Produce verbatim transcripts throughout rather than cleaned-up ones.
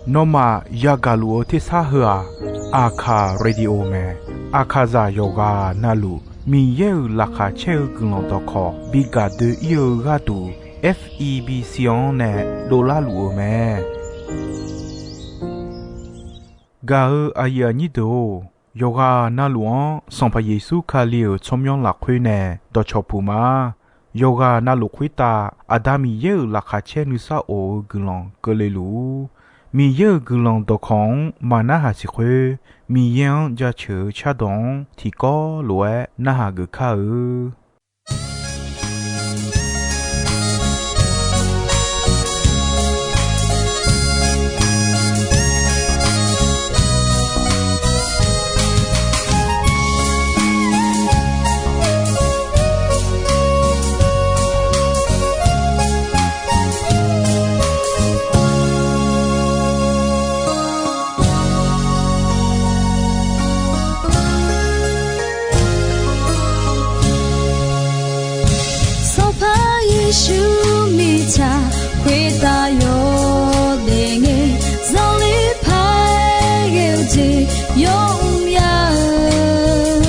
Nawmaf yagaq luf-eu tersar heu-aq, Aqkaq Radio mae. Aqkaqzaq yawqghaq navluf Miqyaer-euq laqkhaq caer-eu guiqlanq dawqkawq bi gaq doe-ir-eu gharduq, F E B C-anr nae dovlar luf-eu mae. Gaq-eu aqyuif aqnyir deuq-or, yawqghaq navluf-anr Sanqpaq Yeqsur Kali-euq tsawrmyanr lafkhoer nae dawqcawq puq ma. Yawqghaq navluf khoertav Aqda Miqyaer-euq laqkhaq caer nuisar of-eu guiqlanq keuvle luf-ur. Miqyaer-euq guiqlanq dawqkawq-anr maqnarhaq siq khoer, Miqyaer-anr jaceuq-eu cardawq-anr tiqkawv lof-aer narhaq geuf kar-eu. Sanqpaq Yeqsur mirtsaq khoertav yawdaef ngae, zanqler paq-aer ghae-eu jeq yawmr ya-eu,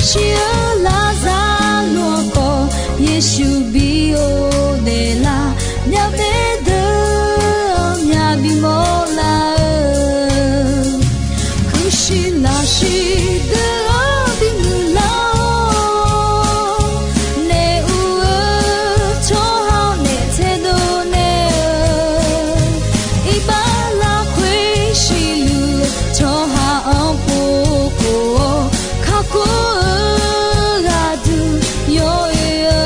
shir-eu Laqzaqloq-anr khawf Yeqsur bi ghofdaef lar, myavbaef deuq-anr myaq bimawr lar-eu, kuirshiq lafshiq deuq-anr bimuiq lar-awr, naef ur-eu tsawrhaq-anr naef taedov naeq-eu, iqbax lafkhoer siqluf-eu tsawrhaq-anr pov khof-awr, kakhof-eu ghaq duq yawoe-eu.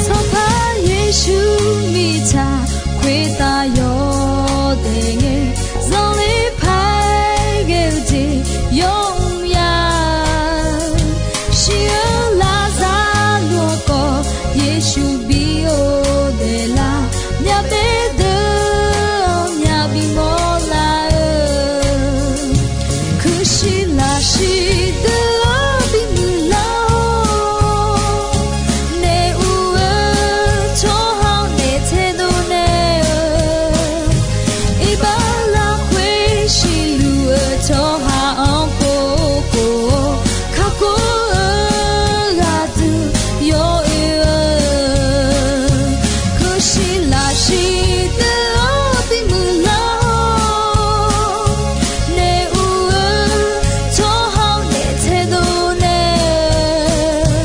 Sanqpaq Yeqsur mirtsaq khoertav yawdaef ngae, zanqler paq-aer ghae-eu jeq yawmr ya, shir-eu Laqzaqloq-anr khawf Yeqsur bi ghofdaef lar, myavbaef deuq-anr myaq bimawr lar-eu, kuirshiq lafshiq deuq-anr bimuiq lar-awr, naef ur-eu tsawrhaq-anr naef taedov naeq-eu, iqbax lafkhoer siqluf-eu tsawrhaq-anr pov khof-awr, kakhof-eu ghaq duq yawoe-eu, kuirshiq lafshiq deuq-anr bimuiq lar-awr, naef ur-eu tsawrhaq-anr naef taedov naeq-eu,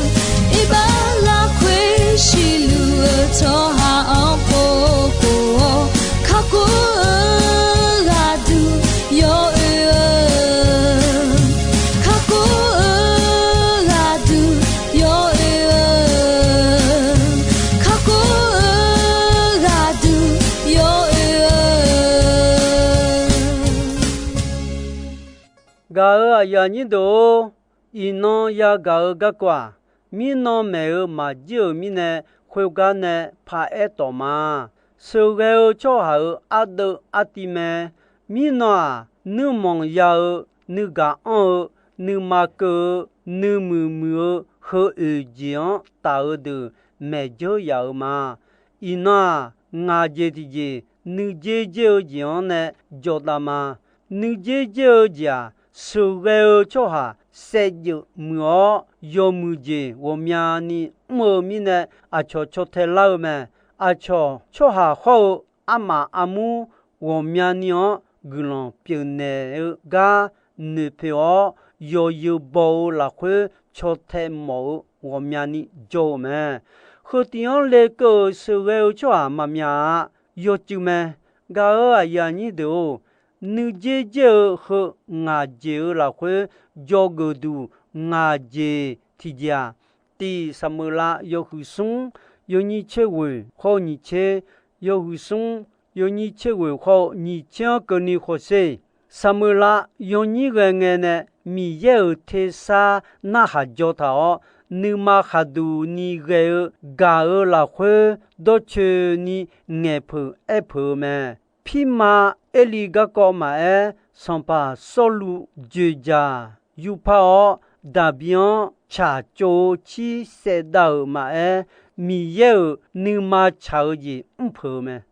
iqbax lafkhoer siqluf-eu tsawrhaq-anr pov khof-awr, kakhof-eu ghaq duq yawoe-eu, kakhof-eu ghaq duq yawoe-eu, kakhof-eu ghaq duq yawoe-eu. Gaq-eu aqyuif aqnyir deuq-or, iqnan yagaq-eu garkawv-aq, mirnan maeq-eu maqjir-euq mirnae, khoergar nae paraer tawq ma. Sheuqghae-eu tsawrhaq-euq ardeuv artiv mae. Mirnan-aq, nuirmanq ya-eu, nuigaq anr-eu, nuima keuv-eu, nuimuiq muiq-eu heu oeq jeq-anr taf-eu deuq maeq dzeur yaf-eu ma. Iqnan-aq, ngaq jeq tiqjeq, nuidzer dzer-eu jeq-anr nae jawrtav ma. Nuidzer dzer-eu jeq-aq, sheuqghae-eu tsawrhaq saevdzeuf muiq-awr, yawmuiq jeq ghawqmyani mr-eu mirnae, aqcawq caw tae lar-eu mae. Aqcawq tsawrhaq hawr-eu armaf armur ghawqmyani-anr guiqlanq pyeufnaeq-eu gar noeqpoeq-awr, yawzeu baw-eu lafkhoer caw tae mawf-eu ghawqmyani jawr-eu mae. Heu tiq-anr lekeuv-euq sheuqghae-eu tsawrhaq maqmyaq-a. Yawcuiv mae. Gaq-eu aqyuif aqnyir deuq-or, nuidzer dzer-eu heu ngaq jeq-eu lafkhoer dzawgeuf duq ngaq jeq tiqjeq-aq, tiq Saqmeuqlav yawhuiq smr yawnyir tser ghoeq hawr-eu nyiq tser, yawhuiq smr yawnyir tser ghoeq hawr-eu nyiq tser-anr keuvni hawsher. Saqmeuqlav yawnyir ghae ngae nae Miqyaer-euq tersar narhaq jawr taq-awr, nuima khaqduq ni ghae-eu gaq-euq lafkhoer dawrcoeni ngaeqpeuq aerpeuq-eu mae. Pirma Erli garkawv maqaer, sanqpaq Sawrluv dzoeqdzaq yupar-awr, Daqbi-anr tsaqtsov-eu cir saevdav-euq maqaer, Miqyaer-euq nuima tsaq-eu jeq mrpeuq-eu mae.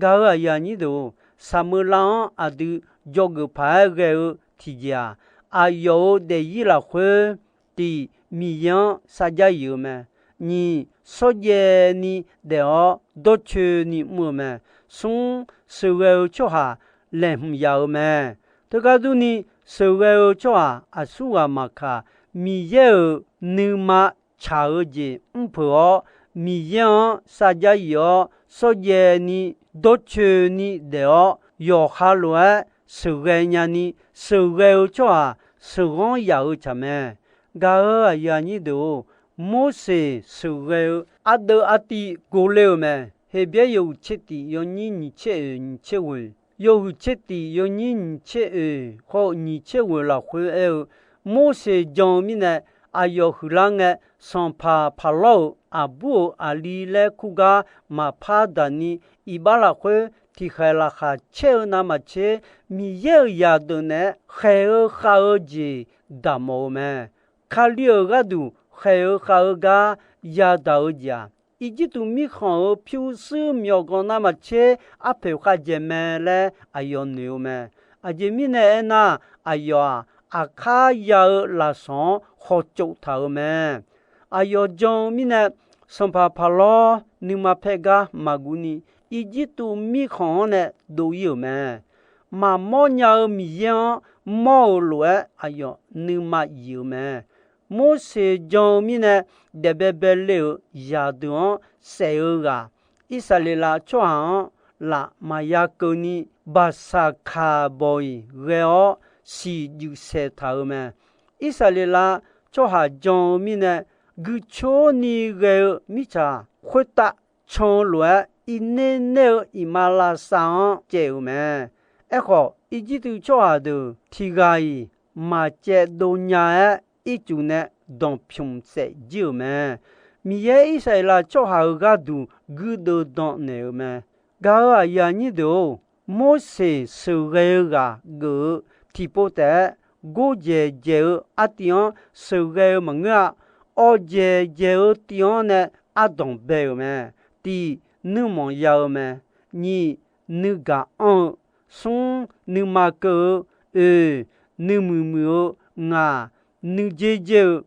Gaq-euq aqyuif aqnyir deuq-or, Saqmeuqlav-anr aqdui dzawgeuf paq-aer ghae-eu tiqjeq-aq, aqyawf-euq daefzir lafkhoer, tiq, Miqyaer-anr sarjax yif-eu mae. Nyiq, shawrjaev ni daef-awr dawrcoeni mr-eu mae. Smr, sheuqghae-eu tsawrhaq laeqhmq yaf-eu mae. Teugar durni, sheuqghae-eu tsawrhaq aqsurghaq maqkaq, Miqyaer-euq nuima tsaq-eu jeq mrpeuq-awr, Miqyaer-anr sarjax yif-awr shawrjaev ni dawrcoeni daef-awr, yawqha lof-aer sheuqghae nyani, sheuqghae-eu tsawrhaq sheuqghanr yaf-eu tsaq mae. Gaq-euq aqyuif aqnyir deuq-or, Morseq sheuqghae-eu ardeuv artiv gor ler-eu mae. Heqbyaer yawhuiq tser tif yawnyir nyiq tser oeq nyiq tser ghoeq, yawhuiq tser tif yawnyir nyiq tser oeq khawr-eu nyiq tser ghoeq lafkhoer aer-eu, Morseq jan-eu mirnae, aqyawf huiqlar ngae, sanqpaq Paqlawr-euq aqbur-euq aqli laer kur gar maqpar daq ni, iqbax lafkhoer tiqkhaeq laqkhaq caer-eu navmaqtser, Miqyaer-euq zaqdeuq naeq-aer khaeq-eu khav-eu jeq daqmawf-eu mae. Kali-euq gharduq khaeq-eu khav-eu gar yadaq-eu jeq-aq, Irjirtuv mirkhanq-euq pyurshuir myawqganq navmaqtser arpoeq khavjaeq mae laer aqyawf noeq-eu mae. Aqjeq mirnae aernar, aqyawf-aq, aqkar ya-eu lafsawq-anr khawtsov taq-euq mae. Aqyawf jan-eu mirnae, sanqpaq Paqlawr nuima paer gar maqguv ni, Irjirtuv mirkhanq-anr nae dov-ir-euq mae. Maqmawr nya-eu Miqyaer-anr mawr-euq lof-aer aqyawf nuima yif-euq mae. Morseq jan-eu mirnae, daef baebae le-euq zaqdeuq-anr saef-eu ghaq, Irsaqleqlav tsawrhaq-anr laf maqya keuvni, baqsaqkaq bawq-iq ghae-awr siqjuif saeq taq-euq mae. Irsaqleqlav tsawrhaq jan-eu mirnae, guicoer ni ghae-eu mirtsaq khoertav can-eu lof-aer, irner ner-eu iqmalavshav-anr caev-euq mae. Aerkhawf, Irjirtuv tsawrhaq deuq tiq ghaq-iq maqcaev dov nya-aer, ircuf nae danqpymq saef jir-euq mae. Miqyaer Irsaqleqlav tsawrhaq-euq gharduq guirdeuv dan naeq-euq mae. Gaq-euq aqyuif aqnyir deuq-or, Morseq sheuqghae-eu ghaq geuf-eu tiqpov taef-aer, gordzaeq dzaeq-eu artiv-anr sheuqghae-eu maqngeur-a. Awqdzaeq dzaeq-eu tiv-anr nae ardanq bae-euq mae. Tiq, nuirmanq ya-eu mae. Nyiq, nuigaq anr-eu. Smr, nuima keuv-eu. Oeq, nuimuiq muiq-eu. Ngaq, nuidzer dzer-eu.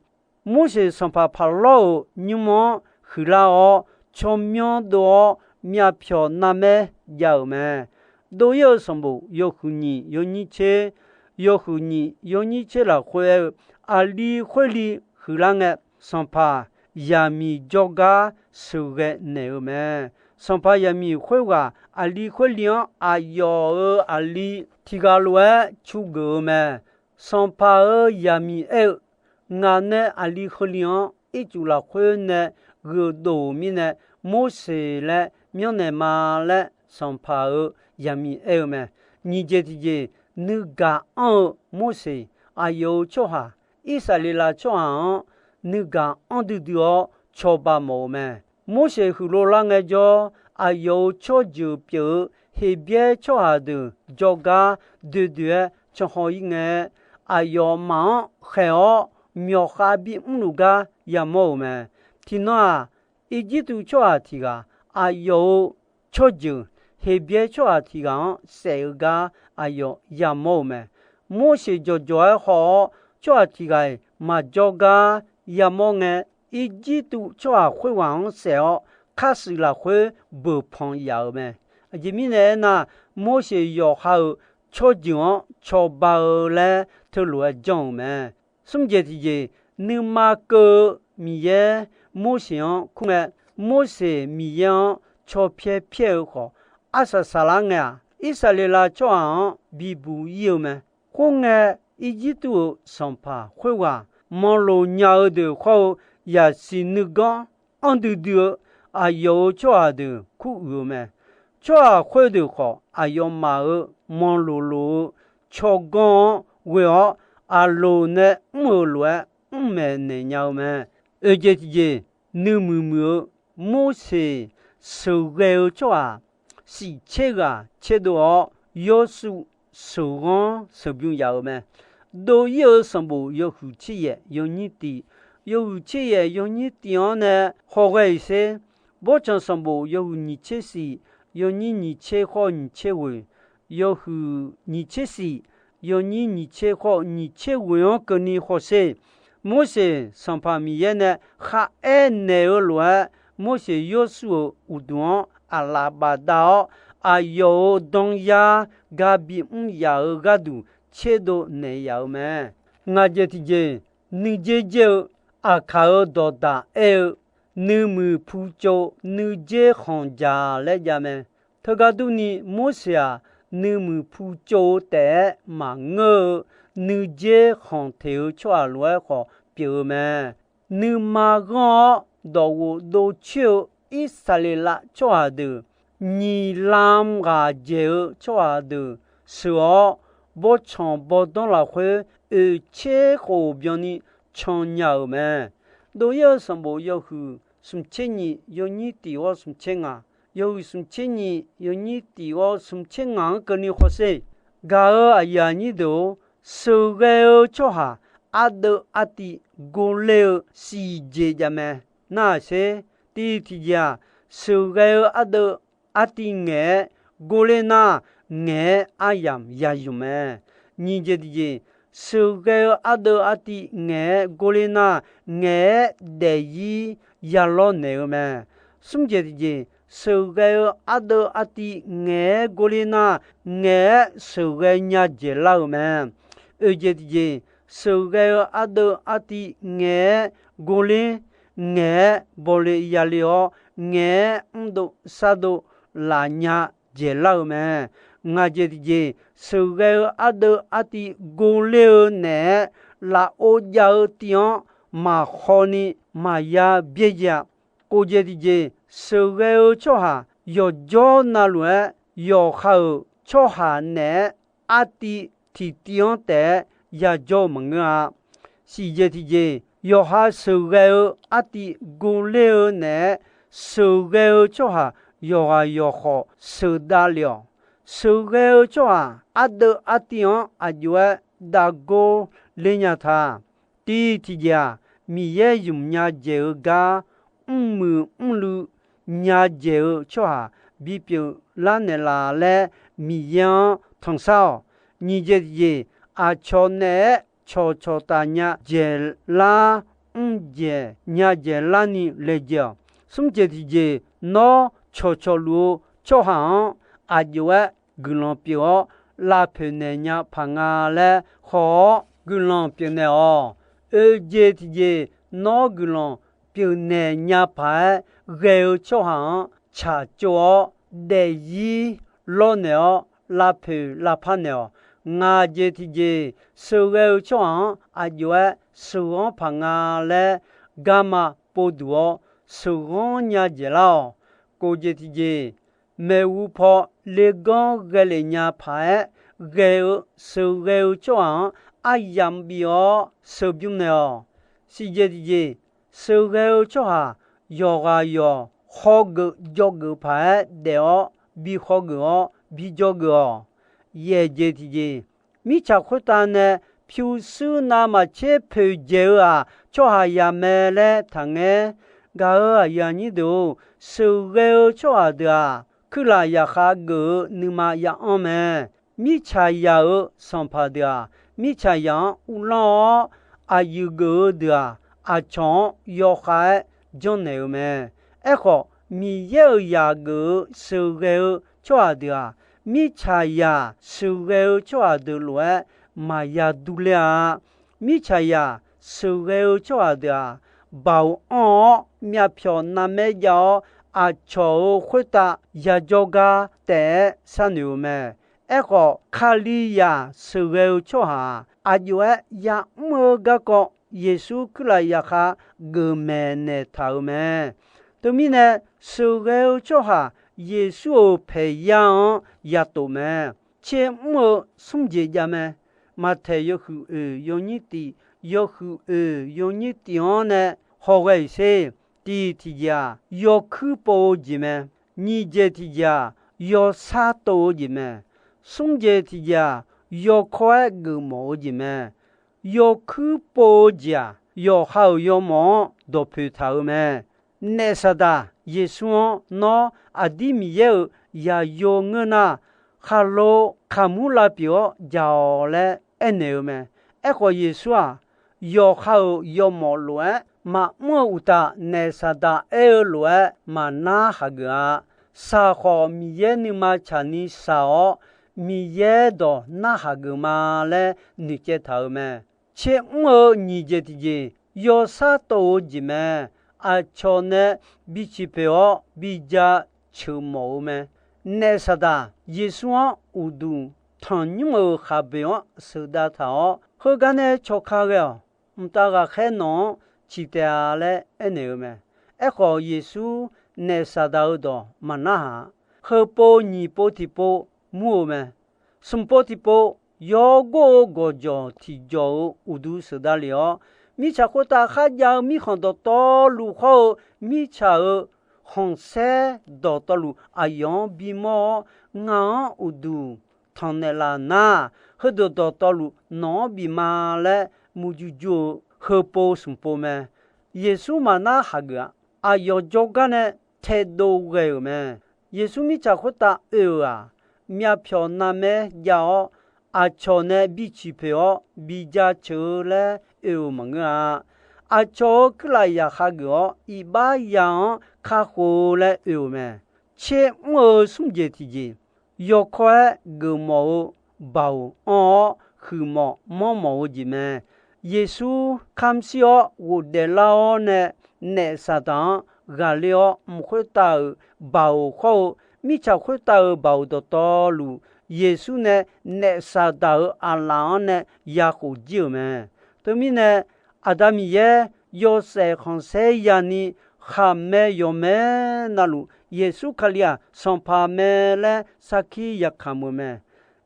Morseq sanqpaq Paqlawr-euq nymr-anr huiqlar-awr, tsawrmyanr dov-awr myavpyawq narmaer jav-euq mae. Dov-ir-eu sanqbof yawhuiq nyiq yawnyir tser, yawhuiq nyiq yawnyir tser lafkhoer aer-eu, aqli khoerli huiqlar ngae, sanqpaq zaqmiq jawrgar sheuqghae naeq-eu mae. Sanqpaq zaqmiq khoerghaq aqli khoerli-anr aqyawf-euq aqli tiq ghaq lof-aer cu geuf-eu mae. Sanqpaq-euq zaqmiq aer-eu, ngaq nae aqli heuliv-anr ircuf lafkhoer nae gheufdov-euq mirnae, Morseq laer myanrnaeq ma laer sanqpaq-euq zaqmiq aer-eu mae. Nyiq jeq tiqjeq, nuigaq anr-eu Morseq, aqyawf-euq tsawrhaq, Irsaqleqlav tsawrhaq-anr nuigaq anr duidui-awr cawba mawf-eu mae. Morseq huiqlov lar ngaejawr, aqyawf-euq tsawrjeuq pyeuf-eu Heqbyaer tsawrhaq deuq jawrgar doedoe-aer canhaw-ir ngae, aqyawfmaf-anr khaeq-awr myawqkhav bimr luf gar yamawr-euq mae. Tiqnan-aq, Irjirtuv tsawrhaq tiq ghaq aqyawf-euq tsawrjeuq Heqbyaer tsawrhaq tiq ghaq-anr saef-eu gar aqyawf yamawr-eu mae. Morseq jawqjawq-aer haw-awr, tsawrhaq tiq ghaq-iq maqjawr gar yamawr ngae, Irjirtuv tsawrhaq khoerghaq-anr saef-awr, kharshuif lafkhoer beuq panq yaf-euq mae. Aqjeq mirnae aernar, Morseq yawqha-euq tsawrjeuq-anr cawba-eu laer teulof-aer janr-euq mae. Smr jeq tiqjeq, nuima keuv-eu Miqyaer Morseq-anr kur ngae, Morseq Miqyaer-anr caw pyaer pyaer-eu khawf, arsaq saqlar ngae-aq, Irsaqleqlav tsawrhaq-anr bibuq-ir-eu mae. Khoerngae, Irjirtuv-euq sanqpaq khoerghaq manqloq nya-eu deuq khawr-eu yaqsiq nuiganr anr duidui-eu aqyawf-euq tsawrhaq deuq kuruiq-eu mae. Tsawrhaq khoerdeuq khawf, aqyawfmaf-euq manqloq loq-eu tsawrganr-anr ghoe-awr, aqloq nae mr-euq lof-aer mr maeqnaeq nya-eu mae. Oeq jeq tiqjeq, nuimuiq muiq-eu Morseq sheuqghae-eu tsawrhaq shif tser ghaq tserdov-awr, Yawshuv sheuqghanr sheuqbymr yaf-euq mae. Dov-ir-eu sanqbof yawhuiq tser yaef yawnyir tiv, yawhuiq tser yaef yawnyir tiv-anr nae hawghae-iq sher, Bawrtsanq sanqbof yawhuiq nyiq tser shif, yawnyir nyiq tser khawr nyiq tser ghoeq, yawhuiq nyiq tser shif, yawnyir nyiq tser khawr nyiq tser ghoeq-anr keuvni hawsher. Morseq Sanqpaq Miqyaer nae kharaer naeq-eu lof-aer, Morseq Yawshuv-euq uqduq-anr aqlaf bafdav-awr, aqyawf-euq danyar gar bimr yaf-eu gharduq tserdov naeq yaf-eu mae. Ngaq jeq tiqjeq, nuidzer dzer-eu, aqkaq-euq dawqdaq aer-eu, nuimuiq pu tsov nuidzer khanq dzaq laer jav mae. Teugar durni, Morseq-aq, nuimuiq pu tsov-eu taef-aer maqngeur-eu, nuidzer khanq teq-eu tsawrhaq lof-aer khawf pyeuf-eu mae. Nuima ghanr-awr dawqghof dovcoer-eu Irsaqleqlav tsawrhaq deuq, nyiq lam ghaq dzaeq-eu tsawrhaq deuq sheuq-awr, bawrtsanq bawrdanr lafkhoer oeq tser khof byanni can nya-euq mae. Dov-ir-eu sanqbof yawhuiq smq tser nyiq yawnyir tif-awr smq tser ngaq, yawhuiq smq tser nyiq yawnyir tif-awr smq tser ngaq-anr keuvni hawsher. Gaq-euq aqyuif aqnyir deuq-or, sheuqghae-eu tsawrhaq ardeuv artiv gorler-eu siqjeq jav mae. Nar-aq sher, tiq tiqjeq-aq, sheuqghae-eu ardeuv artiv ngaeq-aer gorler nar, ngaeq-aer aryamq ya zmq mae. Nyiq jeq tiqjeq, sheuqghae-eu ardeuv artiv ngaeq-aer gorler nar, ngaeq-aer daefzir ya lawrnaeq-eu mae. Smr jeq tiqjeq, sheuqghae-eu ardeuv artiv ngaeq-aer gorler nar, ngaeq-aer sheuqghae nya dzaeqlar-euq mae. Oeq jeq tiqjeq, sheuqghae-eu ardeuv artiv ngaeq-aer gorler, ngaeq-aer bawle yale-awr, ngaeq-aer mrdov sardov laf nya dzaeqlar-euq mae. Ngaq jeq tiqjeq, sheuqghae-eu ardeuv artiv gorler-eu naeq-aer, lafov jav-eu tiv-anr maqkhawni maqya byaerdzae-a. Kof jeq tiqjeq, sheuqghae-eu tsawrhaq yawqjawr navluf-aer, yawqha-euq tsawrhaq naeq-aer artiv tiqtiv-anr taef-aer yajawr-eu maqngeur-a. Siq jeq tiqjeq, yawqha sheuqghae-eu artiv gorler-eu naeq-aer, sheuqghae-eu tsawrhaq yawqghaq yawqkhawf sheuqdav lef-awq. Sheuqghae-eu tsawrhaq ardeuv artiv-anr aqjox-aer davgor ler nya ta. Tiq tiqjeq-aq, Miqyaer zmq nya dzaeq-eu gar mrmuiq mrluiv nya dzaeq-eu tsawrhaq bipyeuf lar naeqlaf laer Miqyaer-anr tanqshar-awq. Nyiq jeq tiqjeq, aqcawq naeq-aer cawqcawq taf nya dzaeqlar, mr dzaeq nya dzaeqlar ni laejae-awq. Smr jeq tiqjeq, nawr cawqcawq luf-eu tsawrhaq-anr aqjox-aer guiqlanq pyeuf-awr lavpoeq naeq nya paq nga laer haw-awr guiqlanq pyeuf naeq-awq. Oeq jeq tiqjeq, nawr guiqlanq pyeuf naeq nya paq-aer ghae-eu tsawrhaq-anr tsaqtsov-awr daefzir lawrnaeq-awr lavpoeq lavpar naeq-awq. Ngaq jeq tiqjeq, sheuqghae-eu tsawrhaq-anr aqjox-aer sheuqghanr paq nga laer garma povduq-awr sheuqghanr nya dzaeqlar-awq. Kof jeq tiqjeq, maeqhu paw leganr ghae lef nya paq-aer ghae-eu sheuqghae-eu tsawrhaq-anr aryamq bif-awr sheuqbymr naeq-awq. Siq jeq tiqjeq, sheuqghae-eu tsawrhaq yawqghaq yawq hawgeuf jawgeuf paq-aer daef-awr bi hawgeuf-awr bi jawgeuf-awq. Yaeq jeq tiqjeq, mirtsaq khoertav nae pyurshuir navmaqtser poeqdzaeq-eu-aq, tsawrhaqzaq mae laer taqngaer. Gaq-euq aqyuif aqnyir deuq-or, sheuqghae-eu tsawrhaq deuq-aq, kuirlaf zaqkhav geuf-eu nuima ya-anr mae. Mirtsaqzaq-euq sanqpaq deuq-aq, mirtsaqzaq-anr uvlanr-awr, aqyuif geuf-eu deuq-aq, aqcawq-anr yawkhav-aer janrnaeq-eu mae. Aerkhawf, Miqyaer-euq zaq geuf-eu sheuqghae-eu tsawrhaq deuq-aq, mirtsaqzaq sheuqghae-eu tsawrhaq deuq lof-aer maqya durler-a. Mirtsaqzaq sheuqghae-eu tsawrhaq deuq-aq, baoq anr-awr myavpyawq navmaer jav-awr, aqcawq-euq khoertav yajawr gar taef-aer sharnoeq-eu mae. Aerkhawf, Kalizaq sheuqghae-eu tsawrhaq-aq, aqjox-aer ya'mr-eu garkawv Yeqsur kuirlaf zaqkhav geufmaeq naeqtaq-euq mae. Teumirnae, sheuqghae-eu tsawrhaq Yeqsur-euq paeqyar-anr yatof mae. tser mr-eu smr jeq jav mae. Maqtaeq yawhuiq oeq yawnyir tif, yawhuiq oeq yawnyir tif-anr nae hawghae-iq sher. Tiq tiqjeq-aq, yawkuir pov-eu jeq mae. Nyiq jeq tiqjeq-aq, yawsar tov-eu jeq mae. Smr jeq tiqjeq-aq, yawkawr-aer geufmawf-eu jeq mae. Yawkuir pov-eu jeq-aq, yawqha-euq yawmawf-anr dawqpoeq taq-euq mae. Naef Saqdaq Yeqsur-anr, Nawr aqdir Miqyaer-euq zaqyo ngeur nar, khaqlo kaqmur lav pyeuf-awr jaq-awq laer aernaeq-eu mae. Aerkhawf, Yeqsur-aq, yawqha-euq yawmawf lof-aer maqmr-eu uqtaf, naef Saqdaq aer-eu lof-aer maqnar hageuf-a. Shaq khawf, Miqyaer nuima tsaqni shaq-awr, Miqyaer dawq narhaq geuf ma laer noeqcaev taq-euq mae. Tser mr-eu nyiq jeq tiqjeq, yawsar tov-eu jeq mae. Aqcawq nae biciq poeq-awr bija ceuq mawf-eu mae. Naef Saqdaq Yeqsur-anr uqduq tanqnymr-euq khaqboeq-anr sheuqdav taq-awr, Heugar nae cawka ghae-awq. Mqtav ghaqkhaer nawq-anr ciq taef-a laer aernaeq-eu mae. Aerkhawf, Yeqsur naef Saqdaq-euq dawq maqnarhaq-a. Heupov nyiq pov tiqpov mur-eu mae. Smq pov tiqpov, yawgor-eu gawqjawq tiqjawq-euq uqduq sheuqdav lef-awr, mirtsaq khoertav kharjav-eu mirkhanq dawqtawvluf hawr-eu mirtsaq-euq khanqsaer dawqtawvluf aqyawf-anr bimawr-awr, ngaq-anr uqduq tanqnaeq laf nar, heudeuq dawqtawvluf nawq-anr bif ma laer murjur jur-eu heupov smq pov mae. Yeqsur maqnar hageuf-a. Aqyawf jawrgar nae taedov ghae-euq mae. Yeqsur mirtsaq khoertav oe-euq-aq, myavpyawq navmaer jav-awr, aqcawq nae biciq poeq-awr bija ceuq-eu laer oe-euq maqngeur-a. Aqcawq-euq kuirlaf zaqkhav geuf-awr, iqbax ya-anr kakhof-eu laer oe-euq mae. Tser mr-eu smr jeq tiqjeq, yawkawr-aer geufmawf-eu baoq anr-awr, huiqmawf manrmawf-eu jeq mae. Yeqsur kamr shir-awr ghofdaef lar-awr nae, naef Saqdaq-anr ghaqler-awr, mq khoertav-euq baoq hawr-eu mirtsaq khoertav-euq baoq dawqtawvluf, Yeqsur nae naef Saqdaq-euq aqlaf-anr nae yakhof jir-euq mae. Teumirnae, Aqda Miqyaer yawshaef khanqsaer yani khaqmae yawqmae navluf, Yeqsur Kali-aq Sanqpaq mae laer sarkir yakamq-eu mae.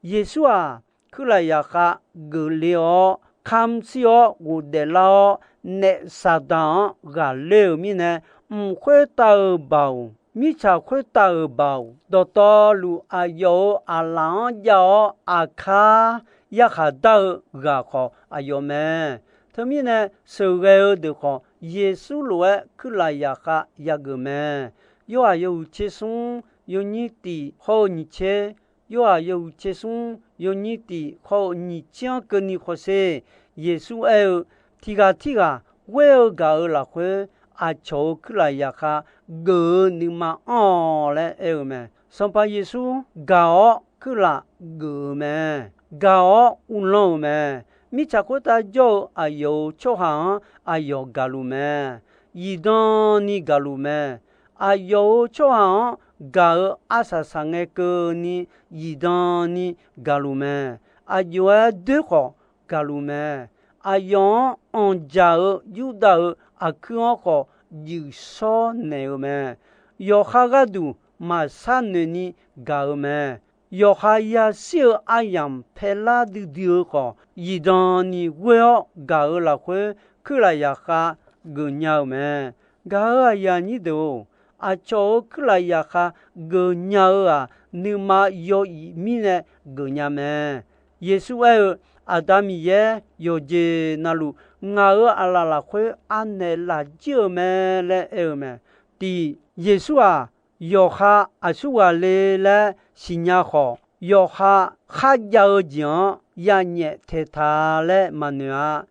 Yeqsur-aq, kuirlaf zaqkhav geufle-awr, kamr shir-awr ghofdaef lar-awr, naef Saqdaq-anr ghaqler-euq mirnae, mq khoertav-euq baoq, mirtsaq khoertav-euq baoq dawqtawvluf, aqyawf-euq aqlaf-anr jav-awr aqkar yarkhaq dar-eu ghaq khawf aqyawf mae. Teumirnae, sheuqghae-eu deuq khawf, Yeqsur lof-aer kuirlaf zaqkhav yageuf mae. Yorhaq yawhuiq tser smr yawnyir tif hawr-eu nyiq tser, Yorhaq yawhuiq tser smr yawnyir tif hawr-eu nyiq tser-anr keuvni khawsher, Yeqsur aer-eu, Tiq ghaq tirghaq ghoer-eu gaq-euq lafkhoer, aqcawq-euq kuirlaf zaqkhav geuf-eu nuima anr-awq laer aer-eu mae. Sanqpaq Yeqsur gaq-awr kuirlaf geuf-euq mae. Gaq-awr uvlanr-euq mae. Mirtsaq khoertav jawr-eu aqyawf-euq tsawrhaq-anr aqyawf gaqluf mae. Zifdan ni gaqluf mae. Aqyawf-euq tsawrhaq-anr gaq-eu arsaq saqngae keuvni zifdan ni gaqluf mae. Aqjox-aer doer khawf gaqluf mae. Aqyawf-anr anqdzaq-eu Yurdav-euq aqkuir-anr khawf juif shawr naeq-eu mae. Yawqha gharduq maqshar noeq ni gaq-eu mae. Yawqha yashir-eu aryamq paelar duidui-eu khawf, zifdan ni ghoer-awr gaq-eu lafkhoer, kuirlaf zaqkhav geufnya-eu mae. Gaq-euq aqyuif aqnyir deuq-or, aqcawq-euq kuirlaf zaqkhav geufnya-eu-aq, nuima yaw-iq mirnae geufnya mae. Yeqsur aer-eu, Aqda Miqyaer yawqjeq navluf ngaq-euq aqlaf lafkhoer anaeq lafjir-eu mae laer aer-eu mae. Tiq, Yeqsur-aq, yawqha aqsurghaq le laer siqnya khawf, yawqha kharjav-eu jeq-anr yanyaef taeqtaq laer maqnoeq-a.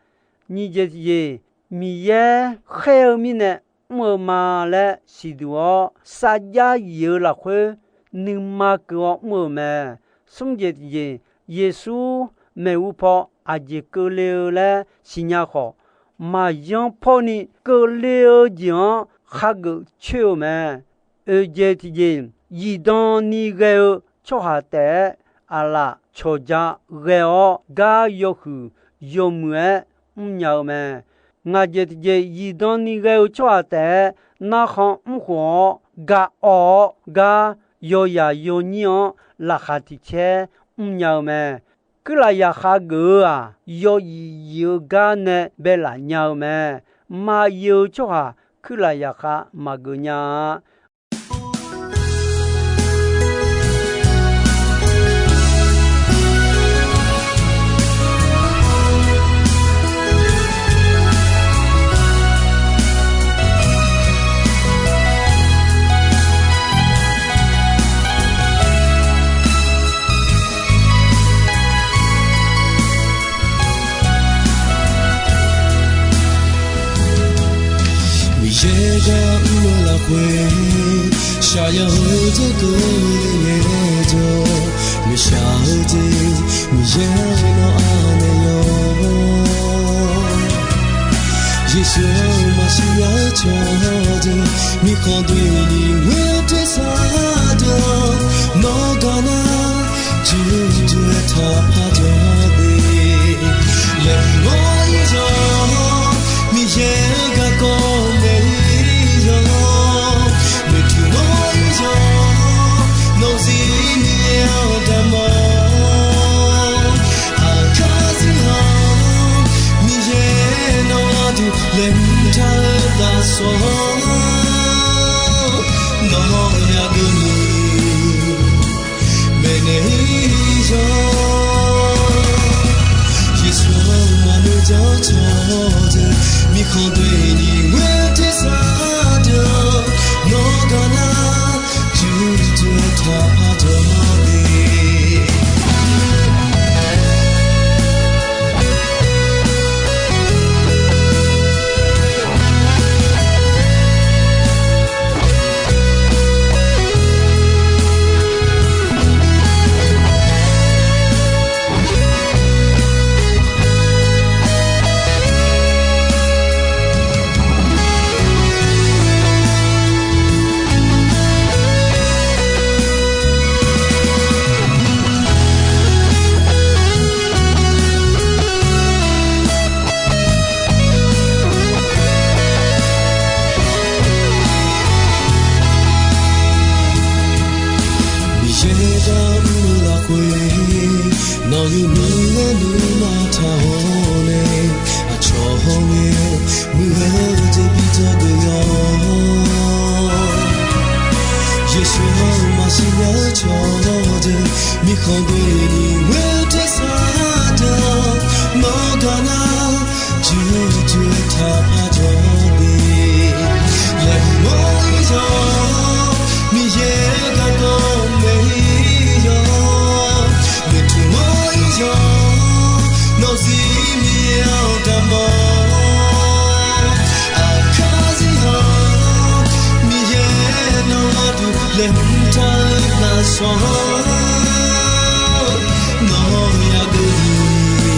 Nyiq jeq tiqjeq, Miqyaer khaer-eu mirnae mr-eu ma laer siqduq-awr, sarjax yif-eu lafkhoer nuima keuv-awr mr-eu mae. Smr jeq tiqjeq, Yeqsur maeqhu paw aqjeq keuvle-eu laer siqnya khawf, maqyanr pawrni keuvle-eu jeq-anr khageuf coer-eu mae. Oeq jeq tiqjeq, zifdan ni ghae-eu tsawrhaq taef-aer aqlaf cawqja ghae-awr, gar yawhuiq yawmuiq-aer mrnya-eu mae. Ngaq jeq tiqjeq, zifdan ni ghae-eu tsawrhaq taef-aer narkhan mrkhof-awr, gaq awv-awr gar yawzaq yawnyir-anr laqkhaq tiq caer mrnya-eu mae. Kuirlaf zaqkhav geuf-eu-aq, yawzif zif-eu gar nae baelaf nya-eu mae. Maqzif-eu tsawrhaq kuirlaf zaqkhav maqgeuf nya-a. Miqyaer gar mr-eu lafkhoer, shaqyaq-eu dawrkeuv le ngaejawr, maeqshaq-eu jeq Miqyaer-eu nawr anaeq yawr. Yeqsur-anr maqsiq nya-eu cawqdeuq, mirkhanq doeni ngoer-eu tersar deuq-anr, nawr gar nar juqjuq-aer taqpar jawr de. Laeqhmq-awr ir yawq, Miqyaer-eu garkawv nae ir yawq, noeqtmq-awr ir yawq, nawq zir Miqyaer-anr damq-awr. Aqkar zir-anr Miqyaer nawr aqdui laeqhmq taq-eu lafsawq-anr, nawq-anr yageuv ni maeqnaeq ir yawq. Yeqsur-anr maqnoeq ja-eu cawqdeuq, mirkhanq doeni ngoer-eu tersar deuq-anr, nawr gar nar juqjuq-aer taqpar jawr de. Miqyaer gar mr-eu lafkhoer, nawq-euq nuima taq-awr nae, aqcawq hawr ngae muiq-eu jeq bidzaq deuq yawr. Yeqsur-anr maqsiq nya-eu cawqdeuq, mirkhanq doeni ngoer-eu tersar deuq-anr, nawr gar nar juqjuq-aer taqpar jawr de. Laeqhmq-awr ir yawq, Miqyaer-eu garkawv nae ir yawq, noeqtmq-awr ir yawq, nawq zir Miqyaer-anr damq-awr. Aqkar zir-anr Miqyaer nawr aqdui laeqhmq taq-eu lafsawq-anr, nawq-anr yageuv ni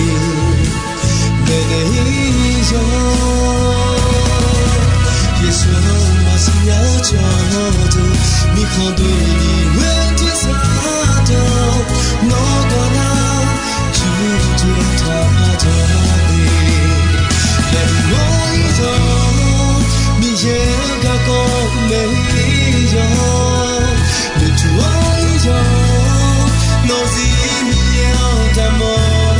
maeqnaeq ir yawq. Yeqsur-anr maqsiq nya-eu cawqdeuq, mirkhanq doeni ngoer-eu tersar deuq-anr, nawr gar nar juqjuq-aer taqpar jawr de. Laeqhmq-awr ir yawq, Miqyaer-eu garkawv nae ir yawq, noeqtmq-awr ir yawq, nawq zir Miqyaer-anr damq-awr.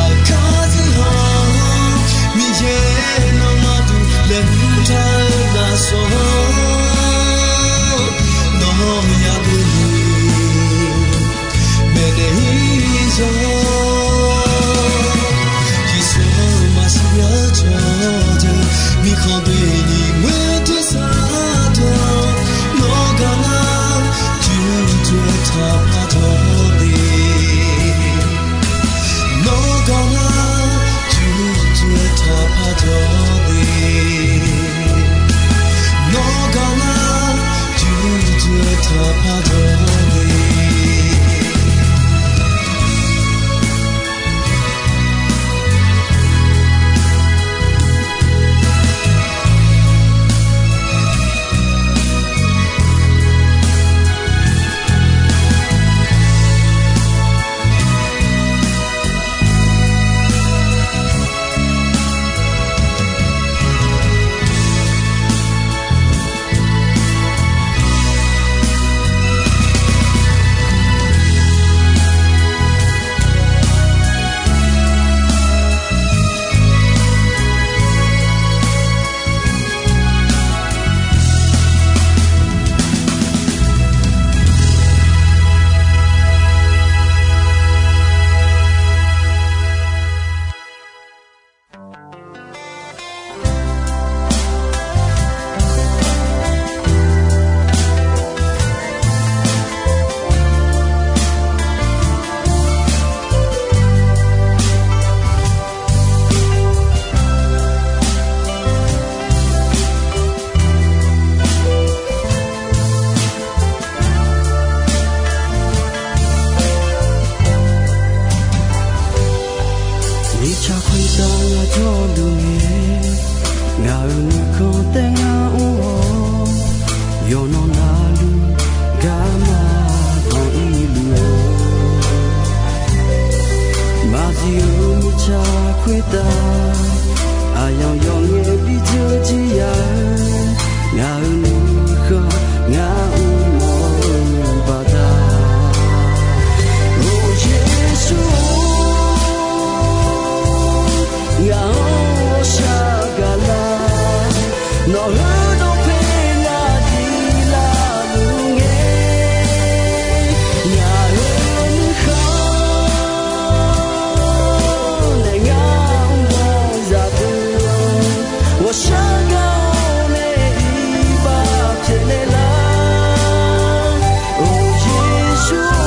Aqkar zir-anr Miqyaer nawr aqdui laeqhmq taq-eu lafsawq-anr, Tsaq khoertav ngaq jawrluf ngae, ngaq-euq nuikhanr taef ngar mr-awr, yawqnan navluf garma banq irluf-eu, maqzif-eu mirtsaq khoertav, aqyawf yawf ngae bi dzeur jir ya-eu, ngaq-euq nuikhanr ngar mr-awr-eu baqda. Or Yeqsur-or, ngaq-anr ghawqshaq gaqlar, nawq-euq dawqpae ngaq diq laf luf ngae, ngaq-euq nuikhanr nae ngar mr-awr zaqdeuq-awr, ghawqshaq gaq-awr nae iqbax pyaeqnaeq lar. Or Yeqsur-or,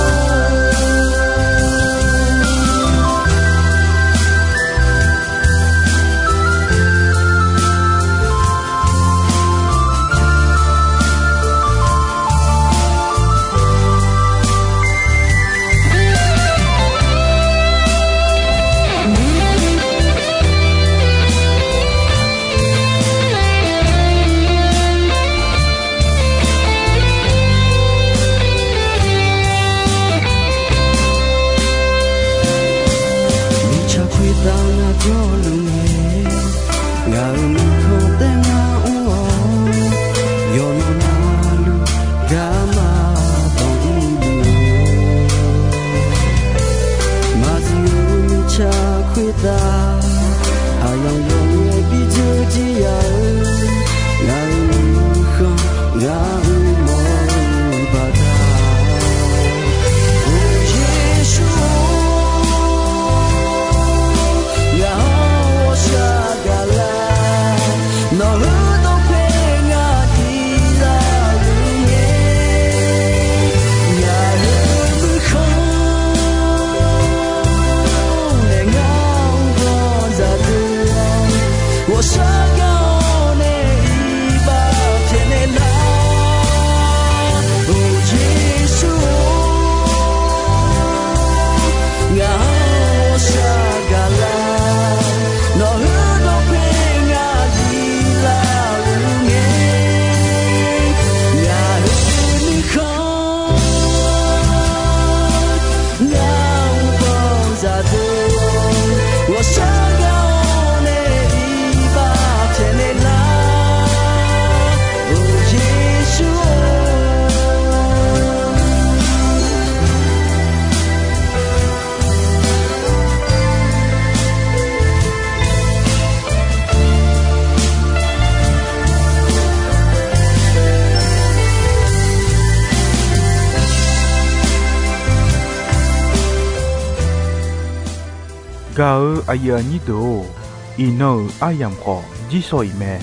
mirtsaq khoertav ngaq jawrluf ngae, ngaq-euq nuikhanr taef ngar mr-awr, yawqnan navluf garma banq irluf-eu, maqzif-eu mirtsaq khoertav, aqyawf yawf ngae bi dzeur jir ya-eu, ngaq-euq nuikhanr ngar mr-awr-eu baqda. Or Yeqsur-or, ngaq-anr ghawqshaq gaqlar, nawq-euq dawqpae ngaq diq laf luf ngae, ngaq-euq nuikhanr nae ngar mr-awr zaqdeuq-awr, ghawqshaq gaq-awr nae iqbax pyaeqnaeq lar. Or Yeqsur-or, ngaq-anr ghawqshaq gaqlar, nawq-euq dawqpae ngaq diq laf luf ngae, ngaq-euq nuikhanr ngar mr-awr zaqdeuq-awr, ghawqshaq gaq-awr nae iqbax pyaeqnaeq lar. Or Yeqsur-or, Gaq-eu aqyuif aqnyir deuq-or, iqnan-euq aryamq khawf jirsawq iq mae.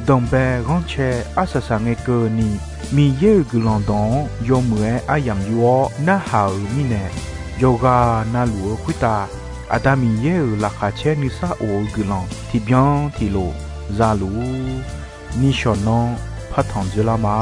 Danqbae ghanrcae arsaq saq ngae keuvni, Miqyaer-euq guiqlanq dawq-anr yawmuiq-aer aryamq yur-awr narhaq-euq mirnae, yawqghaq navluf-eu khoertav Aqda Miqyaer-euq laqkhaq caer nuisar of-eu guiqlanq tiqbyan tiqlof za luf-ur. Nishawq nanr partanq dzoerlar ma.